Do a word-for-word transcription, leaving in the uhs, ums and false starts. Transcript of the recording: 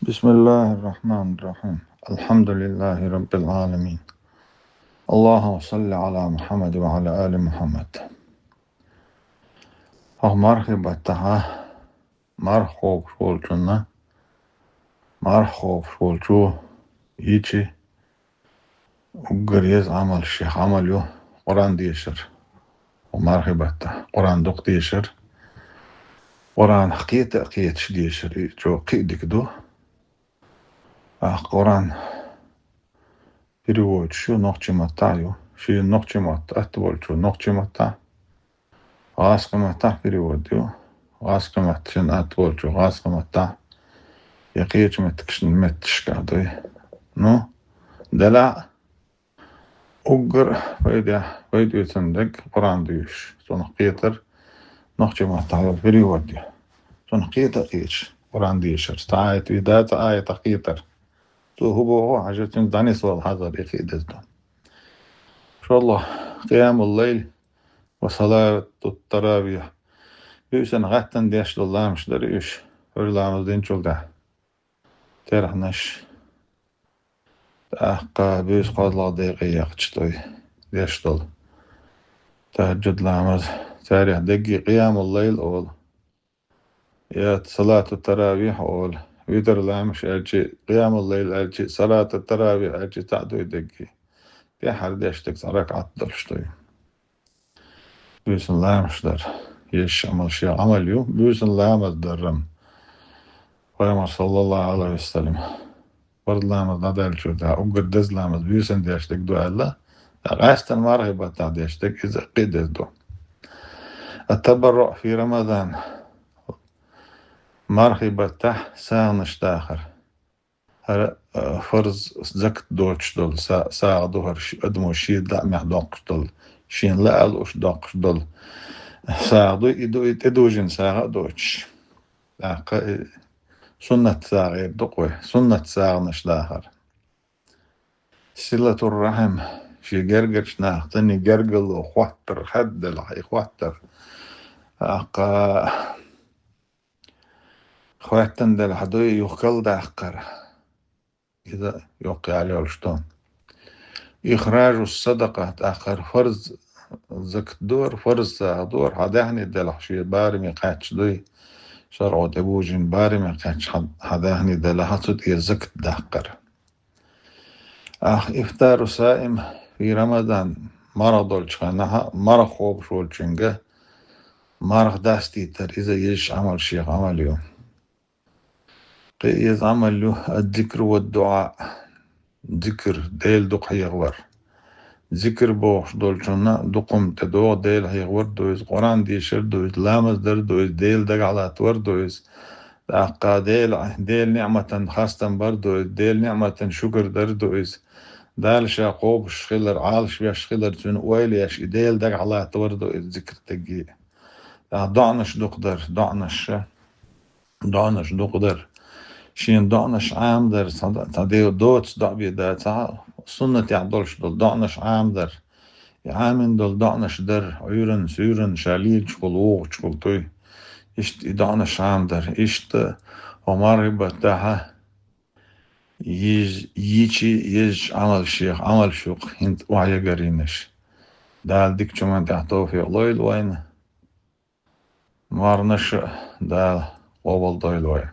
بسم الله الرحمن الرحيم. الحمد لله رب العالمين. اللهم صل على محمد وعلى آل محمد. Хьо мархий баттахьа, марха кхобуш волчунна, марха кхобуш волчо йичи уггар еза Ӏамал шех Ӏамал ю Къуръан дешар. Хьо мархий баттахьа Къуръан дукха дешар. Къуръан кхета а кхеташ дешар, и чӀоагӀа кхиъ дика ду. А Къуръан переводаш ю, нохчий маттахь ю. Шен нохчий матта атта волчо нохчий маттахь, гӀазкхий маттахь перевод ю. ГӀазкхий матта шен атта волчо гӀазкхий маттахь, я кхечу меттигашна метташка дуй. Ну, делахь а, уггар пайда, пайда оьцун дерг Къуръан дуьйш. Цунах кхетар нохчий маттахь йолу перевод ю. Цунах кхета а кхеташ Къуръан дешар. Цхьа аят вий, дац а аятах кхетар. Цо хӀун боху хьажа, цуьнга дӀанисвала хьазар, и кхиъ деза ду. ШолгӀа, къиямул-лайл ва салатут таравих. Буьйсанна гӀаттана деш долу ламаш дара уьш, хӀара ламаз динчул тӀаьхьа. Терхьнаш, тӀаккха буьйса кхозлагӀа декъе яхча тӀой деш долу тахӀаджуд ламаз, царех дегги къиямул-лайл олу. Я салату таравих олу. Витр ламаш аьлчи, къиямул-лайл аьлчи, салату таравих аьлчи цхьаъ дуй дегги. ТӀаьххьара деш дерг цхьа ракаӀат долуш дуй. Буьйсанна ламаш дар, еза Ӏамал шех Ӏамал ю, буьйсанна ламаз даррам. Пайхамар, саллаллаху Ӏалайхи ва саллам, фарз ламаз дӀадаьллачул тӀаьхьа уггар деза ламаз буьйсанна деш дерг ду аьлла, ткъа къаьстина мархий баттахь деш дерг иза кхин а деза ду. Ат-табарруъ фи Рамадан. Мархий баттахь сагӀанаш дахар. ХӀара, а, фарз закат доцуш долу са-, сагӀа ду хӀара ши-, адамо шен даамехь доккхуш долу, шена лаа лууш доккхуш долу сагӀа ду, и ду, и тӀедужина сагӀа а доцуш. ТӀаккха и суннат сагӀа эр ду-кх вай, суннат сагӀанаш дахар. Силатур-рахьим, шен гергарчу нахаца и гергарло хӀоттар, хадделахь и хӀоттар. ТӀаккха хӀоьттина делахь дуй, юха калдаккхар. Иза йоккха ял йолуш ду. Ихражу садакъа, тӀаккха хӀара фарз закат дора, фарз сагӀа дора, хьан даьхни делахь шен бараме кхаьчча дуй, шарӀо тӀебужийна бараме кхаьчча хьан, хьан даьхни делахь, хьан цу тӀера закат даккхар. Ах, ифтару саим фи Рамадан, марха долчу хенахь, марха кхобуш волчуьнга марха дастийтар, иза еза Ӏамал шех Ӏамал ю. Кхин а еза Ӏамал ю ад-дикру ва дуӀа. Дикр, Дела дукха хьехавар. Дикр бохуш долчунна дукха хӀума тӀедогӀу, Дела хьехавар ду иза, Къуръан дешар ду иза, ламаз дар ду иза, Дела дагахь латтавар ду иза. ТӀаккха Дела, Делан ниӀматан хастам бар ду иза, Делан ниӀматан шукар дар ду иза. Дала ша кхобуш хилар, Ӏалаш веш хилар, цуьнан ойла еш, и Дела дагахь латтавар ду иза дикр дегги. ТӀаккха доӀанаш дукха дар, доӀанаш. ДоӀанаш дукха дар. Шен доӀанаш Ӏамадар, цхьа, цхьа дев доцу доӀа бен дац, цхьа суннатехь долуш долу доӀанаш Ӏамадар. И Ӏамийна долу доӀанаш дар, Ӏуьйранна, суьйранна, ша лелачухула, вогӀучухула дуй. Иштта и доӀанаш Ӏамадар. Иштта хӀо мархий баттахьа йиш-, йичи езачу Ӏамал шех Ӏамал шух хӀинца охьаегарийнаш. Дала дикачу хӀуманна тӀехь товфикъ лойла вайна. Марханаш а Дала къобалдойла вай.